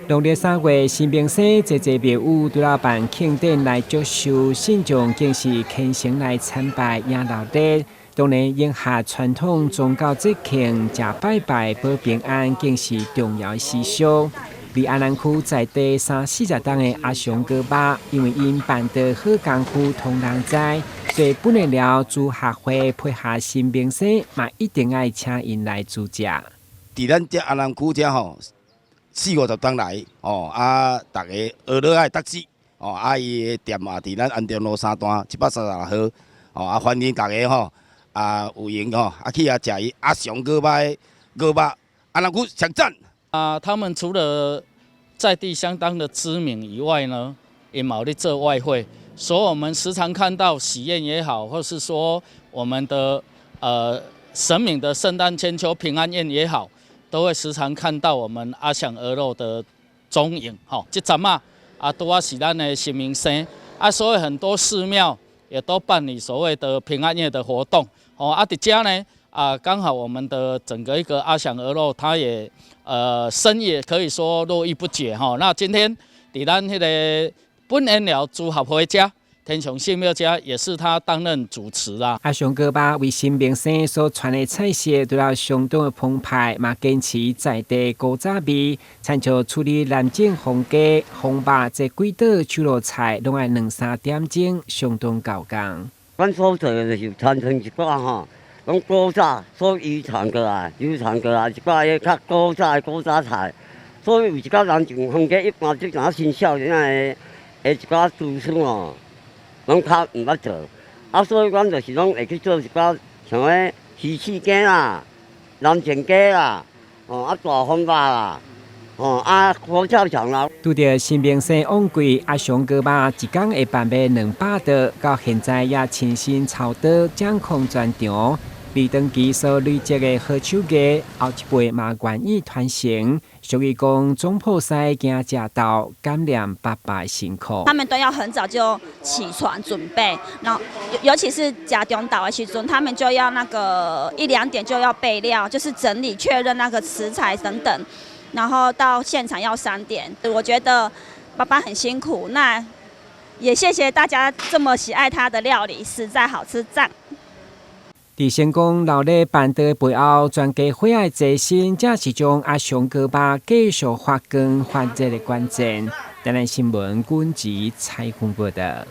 農曆3月，新明星濟濟廟宇都來辦慶典來祝壽，信眾更是虔誠來參拜迎鬧熱。當然，迎合傳統宗教節慶，食拜拜保平安，更是重要的習俗。佇安南區在地三四十冬的阿祥哥肉，因為𪜶辦得好功夫，予人知，所以本來了組合會配合新明星，嘛一定愛請𪜶來煮食。佇咱這安南區遮吼，四五十冬來，哦啊，逐家蚵仔的特色，哦啊，伊的店嘛佇咱安中路三段736號，哦啊，歡迎大家吼，啊有閒吼，啊去遐食伊阿祥鵝肉的鵝肉，安南區上讚。啊，他們除了在地相當的知名以外呢，也嘛有咧做外匯，所以我們時常看到喜宴也好，或是說我們的神明的聖誕千秋平安宴也好，都會時常看到我們阿祥鵝肉的蹤影。吼，這陣仔啊，拄仔是咱的新明星啊，所以很多寺廟也都辦理所謂的平安夜的活動。哦，啊，佇遮呢，啊，剛好我們的整個一個阿祥鵝肉，它也生意可以說絡繹不絕哈。那今天佇咱彼个本緣寮組合會遮，天上聖廟遮也是他擔任主持啦。阿祥鵝肉為新明星所傳的菜色，除了相當的澎湃，嘛堅持在地古早味，親像處理南靖風雞、風肉這幾道手路菜，攏愛兩三點鐘，相當夠工。阮所做的就是傳承一寡吼，攏古早所遺傳過來、流傳過來一寡彼較古早的古早菜，所以有一寡南靖風雞，一般這陣新少年的的一寡廚師吼，攏較毋捌做，啊，所以阮就是攏會去做一寡像彼魚翅羹啦、南靖雞啦，哦啊大風肉啦，哦啊佛跳牆啦。拄著新明星旺季，阿祥鵝肉一工會辦欲200桌，到現在也親身操刀掌控全場。而長期所累積的好手藝，後一輩嘛願意傳承。俗語講，總鋪師驚食豆，感念爸爸的辛苦。他們都要很早就起床準備，然後尤其是食中晝的時陣，他們就要那個一兩點就要備料，就是整理確認那個食材等等，然後到現場要3點。我覺得爸爸很辛苦，那也謝謝大家這麼喜愛他的料理，實在好吃，讚。佇成功鬧熱辦桌的背後，全家伙仔的齊心，才是將阿祥鵝肉繼續發光發熱的關鍵。台南新聞軍籍採訪報道。